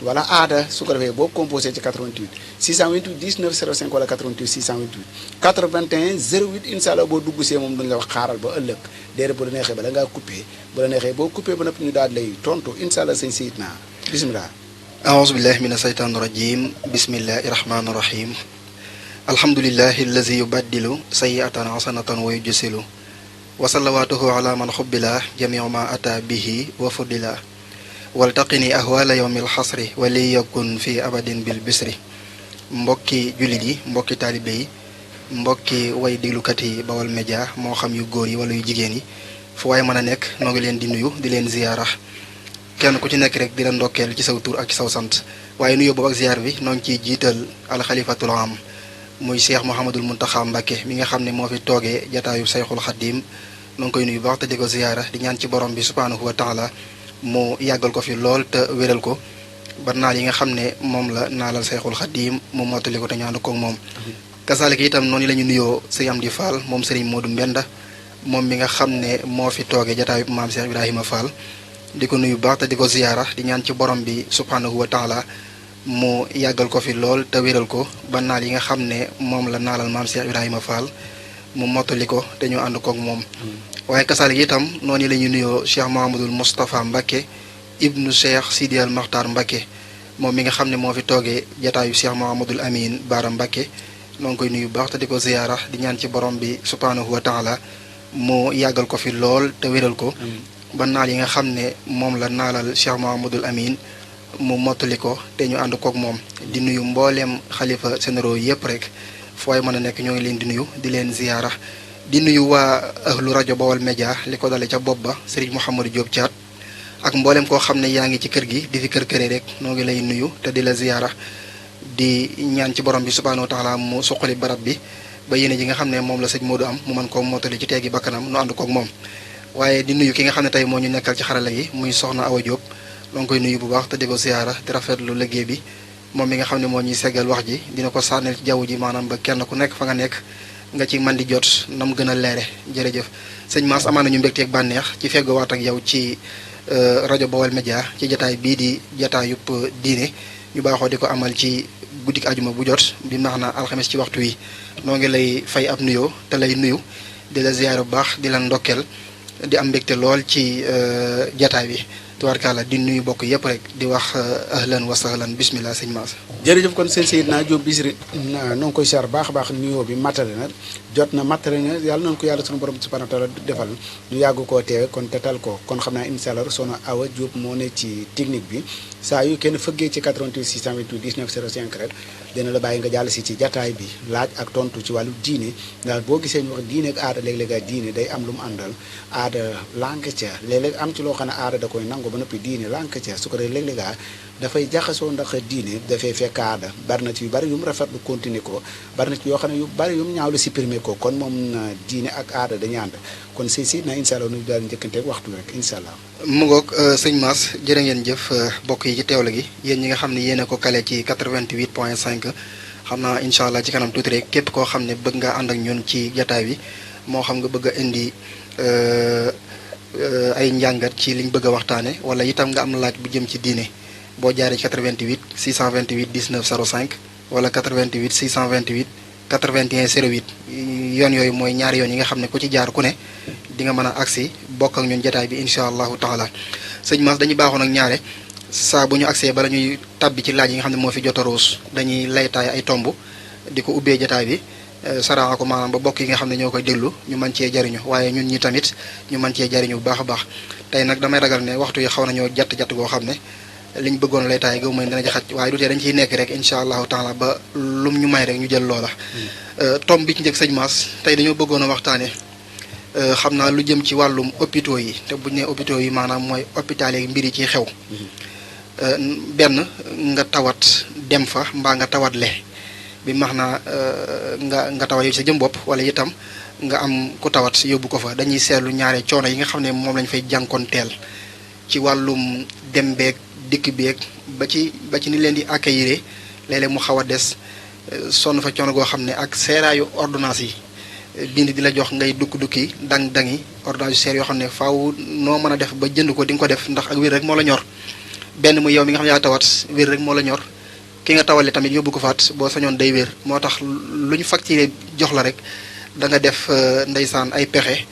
wala aada su ko defee boo composé ci 88 628 19 05 wala 88 628 81 08 incha allah boo dugg see moom duñu la wax xaaral ba ëllëg déedéet bu la neexee bala ngaa coupé bu la neexee boo coupé ba noppi ñu daal lay tontu incha allah sëñ Seydina bisimilah. aouzu billahi mina shaytaani rajim bismillahi rahmaani rahim alhamdulillahi allazi yubaddilu sayyi'atan hasanatan wa yujsilu wa salawaatuhu ala man xubbila jamiu ma ata bihi wa fuddila waltaqini ahwala yawmil xasri wa li yakun fi abadin bil bisri mbokki jullit yi mbokki taalibe yi mbokki way déglukat yi Baol Média moo xam yu góor yi wala yu jigéen yi fu waaye mën a nekk noo ngi leen di nuyu di leen ziyaara kenn ku ci nekk rek di la ndokkeel ci saw tur ak ci saw sant waaye nuyoo boobu ak ziyaar bi noo ngi ciy jiital alxalifatul am muy Cheikh Mouhamadul Mountakha Mbacké mi nga xam ne moo fi toogee jataayu Sayxul Xaddiim noo ngi koy nuyu baax te di ko ziyaara di ñaan ci borom bi subhaanahu wa taala mu yàggal ko fi lool te wéral ko ba naal yi nga xam ne moom la naalal Sayxul Xaddiim mu mottali ko te ñaanu ko moom kasaalika itam noonu la ñu nuyoo sëñ Amdi Fall moom sëriñ Modou Mbenda moom mi nga xam ne moo fi toogee jataayu maam Cheikh Ibrahima Fall di ko nuyu baax te di ko ziyaara di ñaan ci borom bi subhaanahu wa taala mu yàggal ko fi lool te wéral ko ba naal yi nga xam ne moom la naalal maam Cheikh Ibrahima Fall mu mottali ko te ñu ànd koog moom waaye kasaalika itam noonu la ñu nuyoo Cheikh Mouhamadul Moustapha Mbacké ibnu Cheikh Sidi al Makhtar Mbacké moom mi nga xam ne moo fi toogee jataayu Cheikh Mouhamadul Amin Baara Mbacké noo ngi koy nuyu baax te di ko ziyaara di ñaan ci borom bi subhaanahu wa taala mu yàggal ko fi lool te wéral ko ba naal yi nga xam ne moom la naalal Cheikh Mouhamadul Amin mu mottali ko te ñu ànd koog moom di nuyu mbooleem xalifa généraux yëpp rek fooy mën a nekk ñoo ngi leen di nuyu di leen ziyaara di nuyu waa ahlu rajo Baol Média li ko dale ca bopp ba Serigne Mouhamadou Diop Thiat ak mbooleem koo xam ne yaa ngi ci kër gi di fi kër-këree rek noo ngi lay nuyu te di la ziyaara di ñaan ci borom bi subhaanahu wa taala mu suqali barab bi ba yéene ji nga xam ne moom la sëñ Modou am mu mën koo mottali ci teegi bakkanam nu ànd koog moom waaye di nuyu ki nga xam ne tey moo ñu nekkal ci xarala yi muy soxna Awa Diop noo ngi koy nuyu bu baax te di ko ziyaara di rafetlu liggéey bi moom mi nga xam ne moo ñuy seggal wax ji dina ko sànnil ci jaww ji maanaam ba kenn ku nekk fa nga nekk nga ci man di jot na mu gën a leere jërëjëf sëñ Mass amaan nañu mbégteeg bànneex ci feggowaat ak yow ci rajo Baol Média ci jataay bii di jataayub diine ñu baaxoo di ko amal ci guddik ajuma bu jot bi maax na alxames ci waxtu wi noo ngi lay fay ab nuyoo te lay nuyu di la ziyaara bu baax di la ndokkeel di am mbégte lool ci jataay bi tubaarkàlla di nuyu bokk yëpp rek di wax ahlan wa sahlan bismillah sëñ Mass jërëjëf kon sëñ Seydina Diop Bichri noo ngi koy siyaar baax a baax nuyoo bi matale na jot na matale na yàlla noonu ko yàlla sunu borom subhanahu wa taala defal ñu yàgg koo teewe kon tetal ko kon xam naa incha allah soxna Awa Diop moo ne ci technique bi saa yu kenn fëggee ci 88 628 19 05 rek dina la bàyyi nga jàll si ci jataay bi laaj ak tontu ci wàllu diine ndax boo gisee ñu wax diine ak aada léeg-léeg diine day am lu mu àndal aada lànk ca léeg-léeg am ci loo xam ne aada da koy nangu ba noppi diine lànk ca su ko dee léeg-léeg dafay jaxasoo ndax diine dafay fekk aada bari na ci yu bari yu mu rafetlu continuer ko bari na ci yoo xam ne yu bari yu mu ñaaw la supprimer ko kon moom diine ak aada dañuy ànd kon si na incha allah nu daal njëkkanteeg waxtu rek incha allah. mu ngoog sëñ Mass jërë ngeen jëf bokk yi ci teewlu gi yéen ñi nga xam ne yéen a ko kale ci 88.5 xam naa incha allah ci kanam tuuti rek képp koo xam ne bëgg nga ànd ak ñun ci jataay bi moo xam nga bëgg a indi ay njàngat ci liñ bëgg a waxtaane wala itam nga am laaj bu jëm ci diine boo jaaree ci 88 628 19 05 wala 88 628 81 08 yoon yooyu mooy ñaari yoon yi nga xam ne ku ci jaar ku ne di nga mën a agsi bokk ak ñun jataay bi incha allahu taala sëñ Mass dañuy baaxoon ak ñaare saa bu ñu agsee bala ñuy tabbi ci laaj yi nga xam ne moo fi jot a ruus dañuy laytaay ay tomb di ko ubbee jataay bi saraa ko maanaam ba bokk yi nga xam ne ñoo koy déglu ñu mën cee jariñu waaye ñun ñi tamit ñu mën cee jariñu bu baax a baax tey nag damay ragal ne waxtu yi xaw nañoo jatt goo xam ne liñ bëggoon laytaay gaw may dana ci xaj waaye du tee dañ ciy nekk rek incha allahu taala ba lum ñu may rek ñu jël loola tomb bi ci njëkk sëñ Mass tey dañoo bëggoon a waxtaane xam naa lu jëm ci wàllum hôpitaux yi te buñu nee hôpitaux yi maanaam mooy hôpital yi mbir yi ciy xew benn nga tawat dem fa mbaa nga tawat le bi max naa nga tawat yow sa jëm bopp wala itam nga am ku tawat yóbbu ko fa dañuy seetlu ñaare coono yi nga xam ne moom lañ fay jànkoonteel ci wàllum dem beeg dikk beeg ba ci ni leen di accueillir léeg-léeg mu xaw a des sonn fa coono goo xam ne ak seeraayu ordonnance yi bind di la jox ngay dukki dang-dangi ordonnance yu seer yoo xam ne faaw noo mën a def ba jënd ko di nga ko def ndax ak wér rek moo la ñor benn mu yow mi nga xam ne yaa tawat wér rek moo la ñor ki nga tawale tamit yóbbu ko faat boo sañoon day wér moo tax lu ñu facturé jox la rek da nga def ndeysaan ay pexe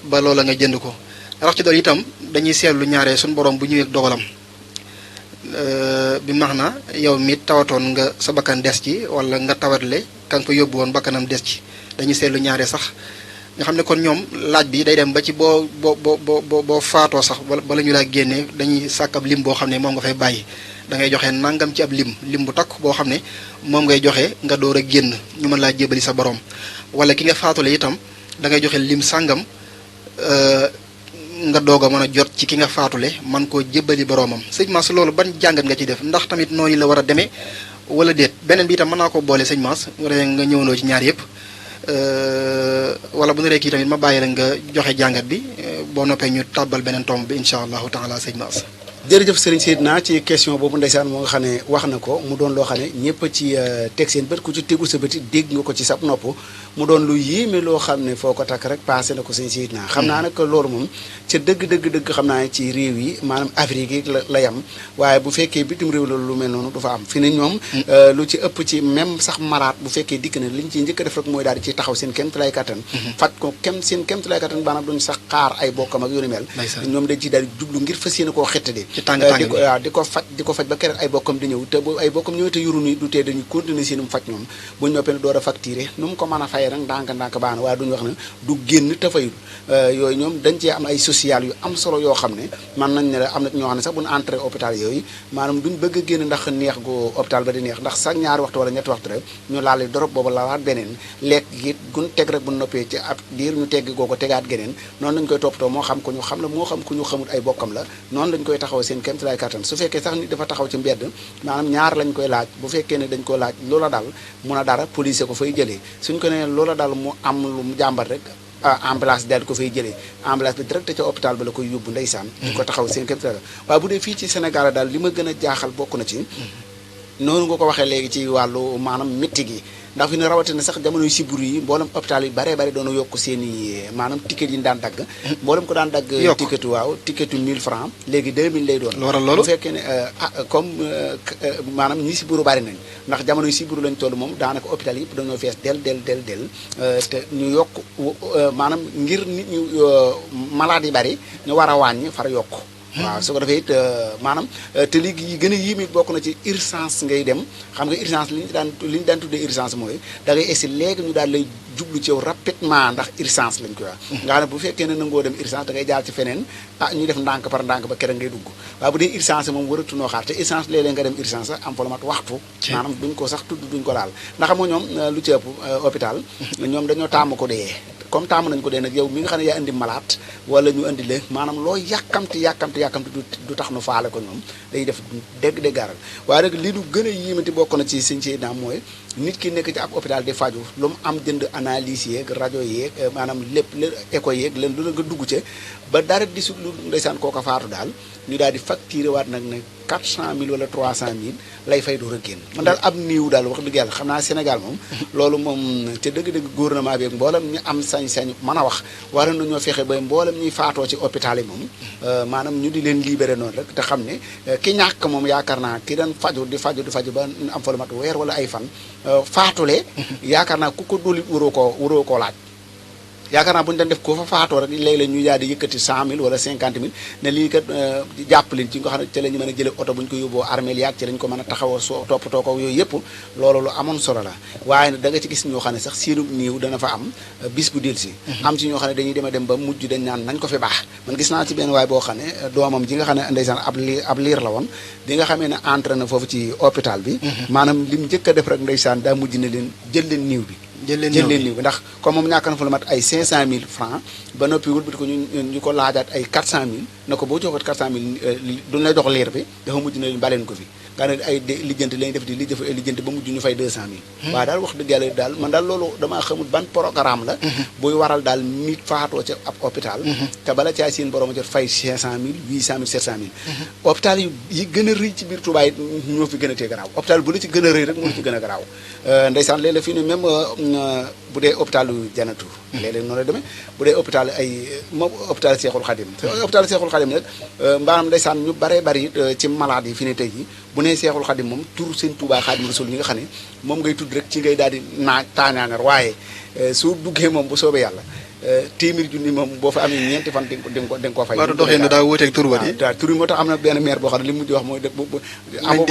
ba loola nga jënd ko rax ci dool itam dañuy seetlu ñaaree suñu borom bu ñëwee ak dogalam bi max na yow mi tawatoon nga sa bakkan des ci wala nga tawatle ka nga fa yóbbu woon bakkanam des ci dañuy seetlu ñaaree sax nga xam ne kon ñoom laaj bi day dem ba ci boo faatoo sax bala ñu laa génnee dañuy sàkk ab lim boo xam ne moom nga fay bàyyi da ngay joxe nangam ci ab lim bu takk boo xam ne moom ngay joxe nga door a génn ñu mën laa jébali sa borom wala ki nga faatule itam da ngay joxe lim sàngam nga doog a mën a jot ci ki nga faatule man koo jébali boromam sëñ Mass loolu ban jàngat nga ci def ndax tamit noonu la war a demee wala déet beneen bi itam mën naa ko boole sëñ Mass nga ñëwandoo ci ñaar yëpp wala bu nu rekk yi tamit ma bàyyi la nga joxe jàngat bi boo noppee ñu tàbbal beneen tomb bi incha allahu taala sëñ Mass. jërëjëf Serigne Seydina ci question boobu ndeysaan moo nga xam ne wax na ko mu doon loo xam ne ñëpp ci teg seen bët ku ci tegul sa bëti dégg nga ko ci sab nopp mu doon lu yéeme loo xam ne foo ko takk rek passé na ko Serigne Seydina xam naa nag loolu moom ca dëgg xam naa ne ci réew yi maanaam Afrique yi la yam waaye bu fekkee bitim réew la lu mel noonu du fa am fi ne ñoom lu ci ëpp ci même sax maraat bu fekkee dikk na liñ ciy njëkk a def rek mooy daal di ci taxaw seen kéemtalaay kattan faj ko seen kéemtalaay kattan maanaam duñu sax xaar ay bokkam ak yu ni mel ñoom dañ ci daal di jublu ngir fas yéene koo xettali waaw di ko faj ba keroog ay bokkam di ñëw te bu ay bokkam ñëwee te yuru ni du tee dañuy continuer seenum faj ñoom buñu noppee ne door a facturé nu mu ko mën a fayee nag ndànk baax na waaye duñu wax ne du génn te fayul yooyu ñoom dañ cee am ay social yu am solo yoo xam ne man nañ ne am na ñoo xam ne sax buñu entré hôpital yooyu maanaam duñ bëgg a génn ndax neex gu hôpital ba di neex ndax sax ñaari waxtu wala ñetti waxtu rek ñu laale dorop boobu laalaat beneen lekk gi gun teg rek bu noppee ci ab diir ñu teggi googu tegaat geneen noonu lañ koy toppatoo moo xam ku ñu xam la moo xam ku ñu xamul ay bokkam la noonu lañ koy taxaw seen kéemtalaay kattan su fekkee sax nit dafa taxaw ci mbedd maanaam ñaar lañ koy laaj bu fekkee ne dañ ko laaj loola dal mun a dara police ko fay jëlee suñ ko ne loola dal mu am lu mu jàmbat rek ambulance daal di ko fay jëlee ambulance bi direct ca hôpital ba la koy yóbbu ndeysaan di ko taxaw seen kéemtalaay waaye bu dee fii ci Sénégal daal li ma gën a jaaxal bokk na ci noonu nga ko waxee léegi ci wàllu maanaam métti gi ndax fi ne rawatina sax jamonoy siburu yi mboolem hôpital yi bare doona yokk seen i maanaam ticket yi ñu daan dagg mboolem ko daan dagg ticketu ticketu 1000 francs léegi 2000 lay doon bu fekkee ne comme maanaam ñi siburu bari nañ ndax jamonoy siburu lañ toll moom daanaka hôpital yëpp dañoo fees del te ñu yokk maanaam ngir nit ñu malade yi bari ñu war a wàññi far yokk waaw su ko defee it maanaam te léegi yi gën a yéeme bokk na ci urgence ngay dem xam nga urgence li ñu daan tuddee urgence mooy da ngay essayer léegi ñu daal lay jublu ci yow rapidement ndax urgence lañ koy wax nga xam ne bu fekkee ne nangoo dem urgence da ngay jaar ci feneen ñu def ndànk par ndànk ba kere ngay dugg waaye bu dee urgence moom waratunoo xaar te urgence léeg-léeg nga dem urgence am fa lu mat waxtu maanaam duñ ko sax tudd duñ ko laal ndax xam nga ñoom lu ci ëpp hôpital ñoom dañoo tàmm ko dee comme taamu nañ ko dee nag yow mi nga xam ne yaa indi malade wala ñu indi leen maanaam loo yàkkamti du tax nu faale ko ñoom day def dégg gaaral waaye rek li du gën a yéemati bokk na ci sëñ Seydina mooy nit ki nekk ci ab hôpital di faju lu mu am jënd analyse yeeg rajo yeeg maanaam lépp écho yeeg leen lu la nga dugg ca ba dara di su lu ndeysaan kooka faatu daal ñu daal di facturé waat nag ne 400 000 wala 300 000 lay fay door a génn man daal ab niiw daal wax dëgg yàlla xam naa Sénégal moom loolu moom te dëgg-dëgg gouvernement bi mboolem ñu am sañ-sañ mën a wax war nañoo fexe ba mboolem ñuy faatoo ci hôpital yi moom maanaam ñu di leen libéré noonu rek te xam ne ki ñàkk moom yaakaar naa ki daan faju di faju ba am fa lu mat weer wala ay fan faatule yaakaar naa ku ko dóolit waroo koo laaj yaakaar naa bu ñu doon def ko fa faatoo rek léeg-léeg ñu daal di yëkkati 100 000 wala 50 000 ne lii kat jàpp leen ci nga xam ne ci la ñu mën a jëlee oto bu ñu ko yóbboo armeel yaag ci lañ ko mën a taxawoo soo toppatoo ko yooyu yëpp loolu lu amoon solo la waaye nag da nga ci gis ñoo xam ne sax seenu niiw dana fa am bis bu del si am ci ñoo xam ne dañuy dem ba mujj dañ naan nañ ko fi baax man gis naa ci benn waay boo xam ne doomam ji nga xam ne ndeysaan ab liir la woon bi nga xamee ne entré na foofu ci hôpital bi maanaam lim njëkk a def rek ndeysaan daa mujj ne leen jël leen niiw bi jël leen niiw bi ndax comme moom ñàkk na fa lu mat ay 500 000 francs ba noppi wut bi ko ñu ko laajaat ay 400 000 na ko boo joxoot 400 000 duñ lay jox liir bi dafa mujj ne leen baleen ko fi nga ne ay lijjanti lañu def di lijjanti ba mujj ñu fay 200 000 waaye daal wax dëgg yàlla daal man daal loolu damaa xamul ban programme la buy waral daal nit faatoo ca ab hôpital te bala caa seen borom a jot fay 500 000 800 000 700 000 hôpital yi gën a rëy ci biir Touba yi ñoo fi gën a tee garaaw hôpital bu la ci gën a rëy rek moo la ci gën a garaaw ndeysaan léeg-léeg fii ne même bu dee hôpitalu Janatu léeg-léeg noonu la demee bu dee hôpital moom hôpital Seexul Xadim hôpital Seexul Xadim nag maanaam ndeysaan ñu baree bari ci malade yi fi ne tey ji bu nee Seexul Xadim moom tur Sëñ Tuubaa Xaadimu Rasuul ñi nga xam ne moom ngay tudd rek ci ngay daal di taañaanar waaye su duggee moom bu soobee yàlla téeméer junni moom boo fa amee ñeenti fan di nga ko fay. waaw doxee na daa wuuteeg tur ba di. waaw tur yi moo tax am na benn maire boo xam ne li mu mujj wax mooy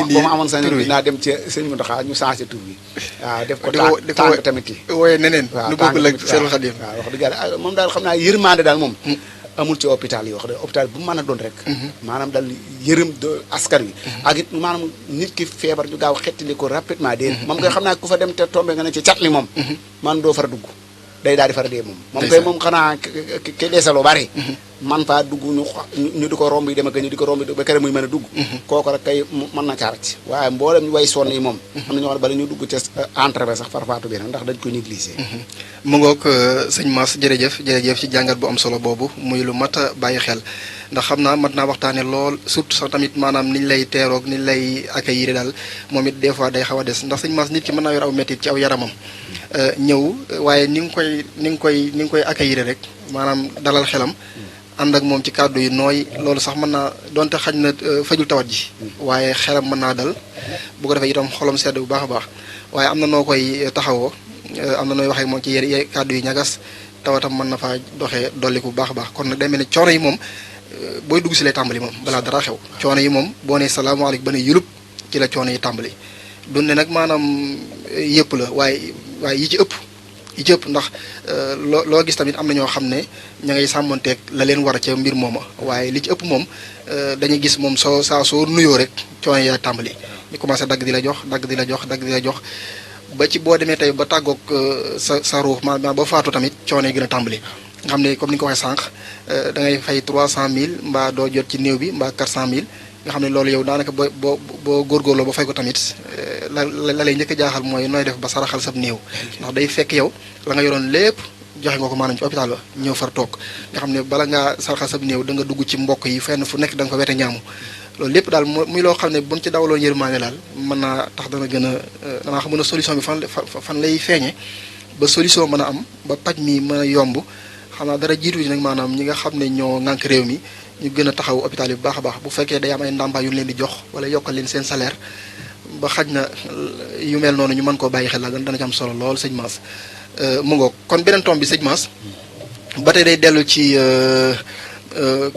bu ma amoon sañ naa dem ci sëñ Mountakha ñu changé tur bi waaw def ko tànk tamit ki wooye neneen lu bokkul ak Seexul Xadim waaw wax dëgg yàlla moom daal xam naa yërmande daal moom amul ci hôpital yi wax dëgg hôpital bu mën a doon rek maanaam daal yërëm askan wi ak it maanaam nit ki feebar ñu gaaw xettali ko rapidement dee moom koy xam naa ku fa dem te tombé nga ne ci cat li moom man doo fara dugg day daal di fara dee moom koy moom xanaa ke deesaloo bari man faa dugg ñu di ko romb yi dem ak ñu di ko romb ba kere muy mën a dugg kooku rek kay mën na caa rëcc waaye mboolem ñu way sonn yi moom am na ñoo xam ne bala ñu dugg ca entrée ba sax farfaatu bi nag ndax dañ ko négligé mu ngoog sëñ Mass jërëjëf ci jàngat bu am solo boobu muy lu mat a bàyyi xel ndax xam naa mat naa waxtaane lool surtout sax tamit maanaam niñ lay teeroog niñ lay accueillir daal moom it des fois day xaw a des ndax sëñ Mass nit ki mën naa yor aw mettit ci aw yaramam ñëw waaye ni nga koy accueillir rek maanaam dalal xelam ànd ak moom ci kàddu yi nooy loolu sax mën naa donte xaj na fajul tawat ji waaye xelam mën naa dal bu ko defee itam xolam sedd bu baax a baax waaye am na noo koy taxawoo am na nooy waxee moom ci yéen kàddu yi ñagas tawatam mën na faa doxee dolliku bu baax a baax kon nag day mel ne coono yi moom booy dugg si lay tàmbali moom balaa dara xew coono yi moom boo nee salaamaaleykum ba ne yulub ci la coono yi tàmbali dun ne nag maanaam yëpp la waaye yi ci ëpp ndax loo gis tamit am na ñoo xam ne ña ngay sàmmanteeg la leen war a ca mbir mooma waaye li ci ëpp moom dañuy gis moom soo nuyoo rek coono yaa tàmbali ñu commencé dagg di la jox ba ci boo demee tey ba tàggoog sa ruux maanaam ba faatu tamit coono yi gën a tàmbali nga xam ne comme ni nga ko waxee sànq da ngay fay 300000 mbaa doo jot ci néew bi mbaa 400000 nga xam ne loolu yow daanaka boo góorgóorloo ba fay ko tamit la lay njëkk a jaaxal mooy nooy def ba saraxal sab néew ndax day fekk yow la nga yoroon lépp joxe nga ko maanaam ci hôpital ba ñëw far toog nga xam ne bala ngaa saraxal sab néew da nga dugg ci mbokk yi fenn fu nekk da nga fa wete ñaamu loolu lépp daal muy loo xam ne buñ ci dawaloon yërmaane daal mën naa tax dana gën a danaa xam ne solution bi fan lay feeñe ba solution mën a am ba paj mi mën a yomb xam naa dara jiitu ji nag maanaam ñi nga xam ne ñoo ŋànk réew mi ñu gën a taxaw hôpital yi bu baax a baax bu fekkee day am ay ndàmpaay yu ñu leen di jox wala yokkal leen seen salaire ba xaj na yu mel noonu ñu mën koo bàyyi xel la dana ci am solo lool sëñ Mass mu ngoog kon beneen tomb bi sëñ Mass ba tey day dellu ci